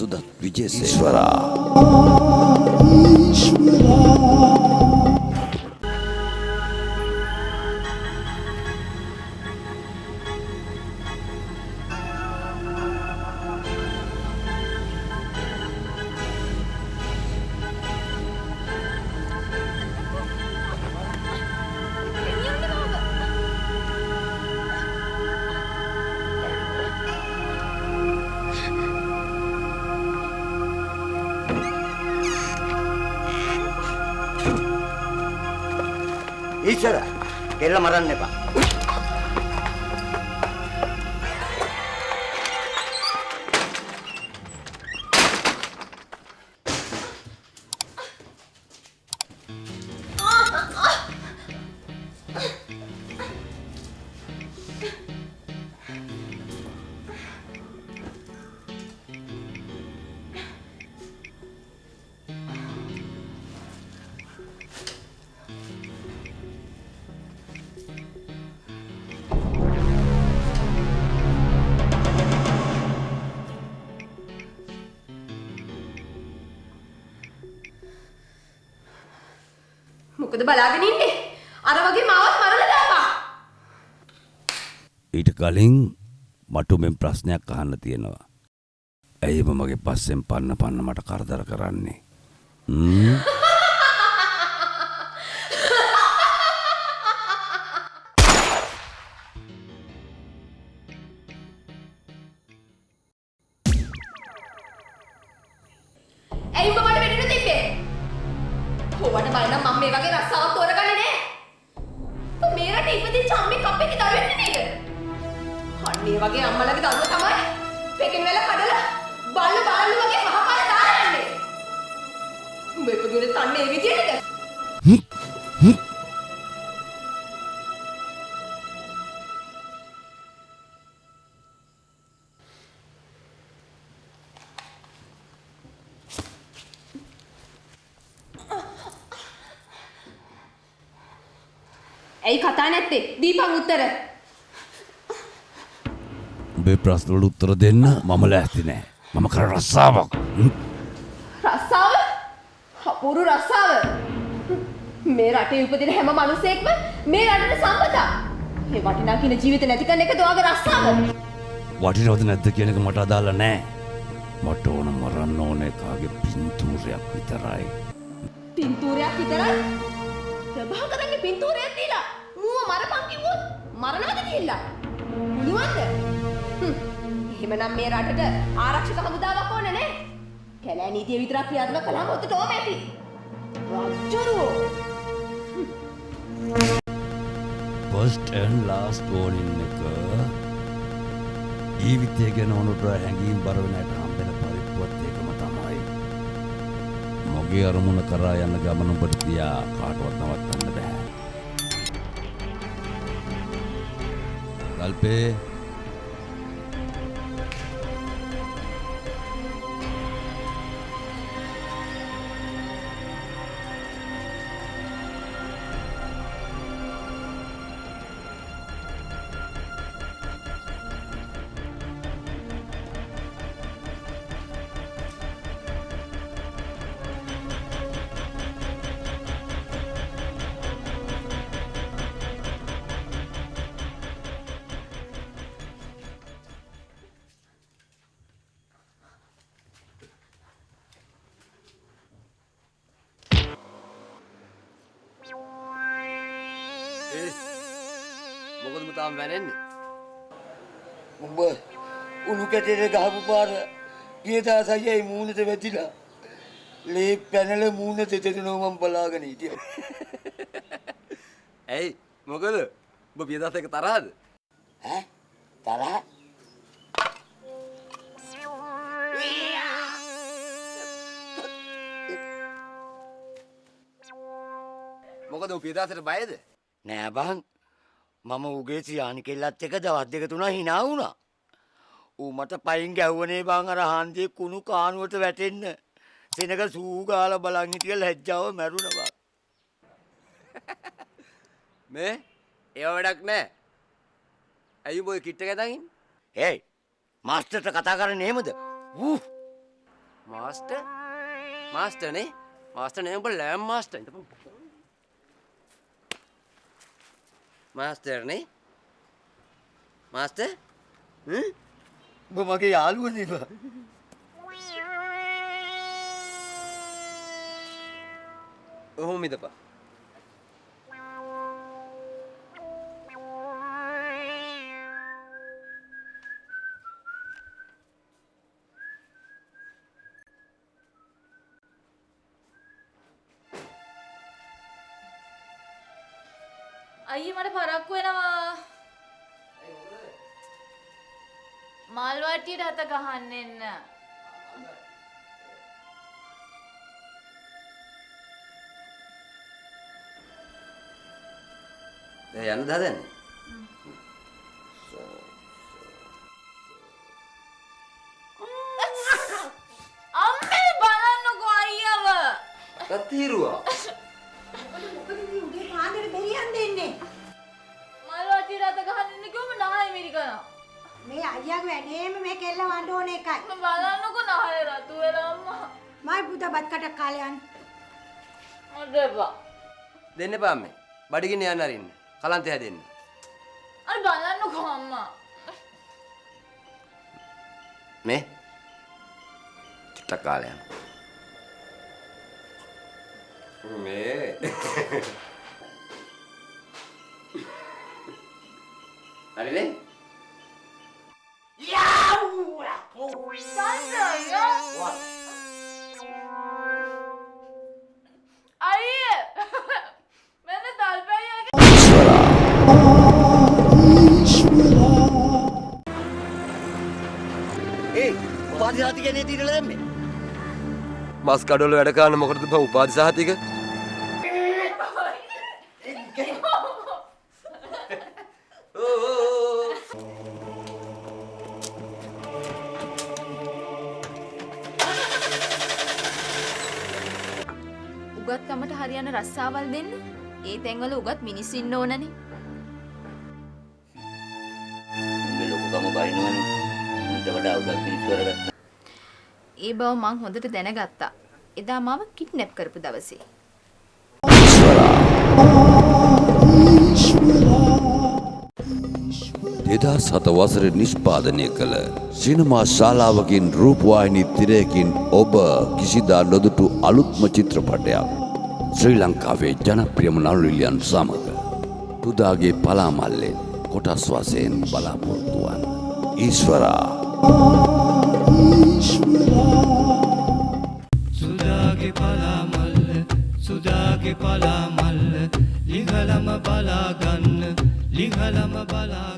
සුදත් විජේසේකර. ඊශ්වර කෙල්ල මරන්න එපා. මොකද බලාගෙන ඉන්නේ? අර වගේ මාවත් මරලා දාපන්. ඊට කලින් මට උඹෙන් ප්‍රශ්නයක් අහන්න තියෙනවා. ඇයි උඹ මගේ පස්සෙන් පන්න පන්න මට කරදර කරන්නේ? ඇයි උඹ මට වෙඩි තිබ්බේ? හොවට බලන්න මම මේ වගේ රස්සාවක් තෝරගන්නේ නෑ. උඹ මේ රටේ ඉපදිච්ච අම්මේ කප්පේගේ දරුවෙක් නෙමෙයිද? අන්න ඒ වගේ අම්මලාගේ දරුවෝ තමයි පෙකින් වෙලා කඩලා බල්ල බලලු වගේ මහපාර දාලා යන්නේ. උඹ ඉපදුනේ තන්නේ ඒ විදියටද? ඇයි කතා නැත්තේ? දීපන් උත්තර. උඹේ ප්‍රශ්න වලට උත්තර දෙන්න මම ලෑස්ති නෑ. මම කරන රස්සාවක්. රස්සාව? අපූරු රස්සාව. මේ රටේ උපදින හැම මිනිසෙක්ම මේ රටට සම්පතක්. මේ වටිනා කියන ජීවිත නැති කරන එක ඔයාගේ රස්සාව. වටිනවද නැද්ද කියන එක මට අදාළ නෑ. මට ඕන මරන්න ඕන එකාගේ පින්තූරයක් විතරයි. පින්තූරයක් විතරයි? ප්‍රභාකරන්ගේ පින්තූරයක් දීලා මූව මරපන් කිව්වොත් මරනවද ගිහිල්ලා? පුළුවන්ද? එහෙමනම් මේ රටට ආරක්ෂක හමුදාවක් ඕන නේ. කැලෑ නීතිය විතරක් ක්‍රියාත්මක කළාම ඔතට ඕම ඇති. රජ්ජුරුවෝ. ෆස්ට් ඇන්ඩ් ලාස්ට් වෝනින් එක ජීවිතය ගැන ඕනට හැඟීම් බර වෙන අයට හම්බෙන පරිප්පුවත් ඒකම තමයි. මගේ අරමුණ කරා යන ගමන උඹට තියා කාටවත් නවත්තන්න බෑ. කල්පේ මොකද උඹ තාම වැනෙන්නේ? උඹ උණු කැටේට ගහපු පාර ගියදාස අයියයි මූණට වැදිලා ලේ පැනල මූණ තෙතෙනවා මං බලාගෙන හිටියා. ඇයි මොකද? උඹ පියදාස එක්ක තරහද? ඈ තරහ? මොකද උඹ පියදාසට බයද? නෑ බං, මම උගේ සියානි කෙල්ලත් එක්ක දවස් දෙක තුනක් hina වුණා. ඌ මට පයින් ගැහුවනේ බං අර හන්දියේ කුණු කානුවට වැටෙන්න. සෙනග සූ ගාලා බලන් හිටිය ලැජ්ජාව මැරුණා බං. මේ ඒව වැඩක් නෑ. ඇයි උඹ ඔය කිට් එක ඇදන් ඉන්නේ? ඒයි මාස්ටර්ට කතා කරන්නේ එහෙමද? ඌ මාස්ටර්? මාස්ටර් නේ? මාස්ටර් නේ උඹ ලෑම් මාස්ටර්. ඉඳපන්. මාස්ටර් නේ? මාස්ටර්? ඈ? උඹ මගේ යාළුවනේ බා. ඔහොම ඉඳපන්. අයියේ මට පරක්කු වෙනවා. මල් වට්ටියට අත ගහන්න එන්න. දැන් යන්නද හදන්නේ? අම්මේ බලන්නකෝ අයියව. රත් හිරුවා. මොකද ඉතින් උදේ පාන්දර බෙරියන් දෙන්නේ? මල් වට්ටියට අත ගහන්න එන්න කිව්වම නහය මිරිකනවා. මේ අයියාගේ වැඩේම මේ කෙල්ල වඬ ඕන එකයි. බලන්නකෝ නහය රතු වෙලා අම්මා. මයි පුතා බත් කටක් කාලේ යන්න. මට එපා. දෙන්න එපා අම්මේ. බඩගින්න යන්න අරින්න. කලන්තය හැදෙන්න. අර බලන්නකෝ අම්මා. මේ චුට්ටක් කාලේ යන්න. මේ හරිනේ? අයියේ මෙන්න තල්පැයි. ඒ උපාධි සහතිකය නේ තියලා දැම්මේ. මස් කඩවල වැඩ කරන්න මොකටද බං උපාධි සහතික? උගත්කමට හරියන රස්සාවල් දෙන්න ඒ තැන්වල උගත් මිනිස්සු ඉන්න ඕනනේ. උඹේ ලොකුකම බයිනවනේ. උන්ට වඩා උගත් මිනිස්සු අරගත්තා. ඒ බව මං හොඳට දැනගත්තා. එදා මාව කිඩ්නැප් කරපු දවසේ. දෙදහස් හත වසරේ නිෂ්පාදනය කළ සිනමා ශාලාවකින් රූපවාහිනී තිරයකින් ඔබ කිසිදා නොදුටු අලුත්ම චිත්‍රපටයක්. ශ්‍රී ලංකාවේ ජනප්‍රියම නළු නිළියන් සමග තුදාගේ පලාමල්ලෙන් කොටස් වශයෙන් බලාපොරොත්තු වන ඊශ්වරා. සුදාගේ පලා මල්ල, සුදාගේ පලා මල්ල, ලිහලම බලා ගන්න, ලිහලම බලා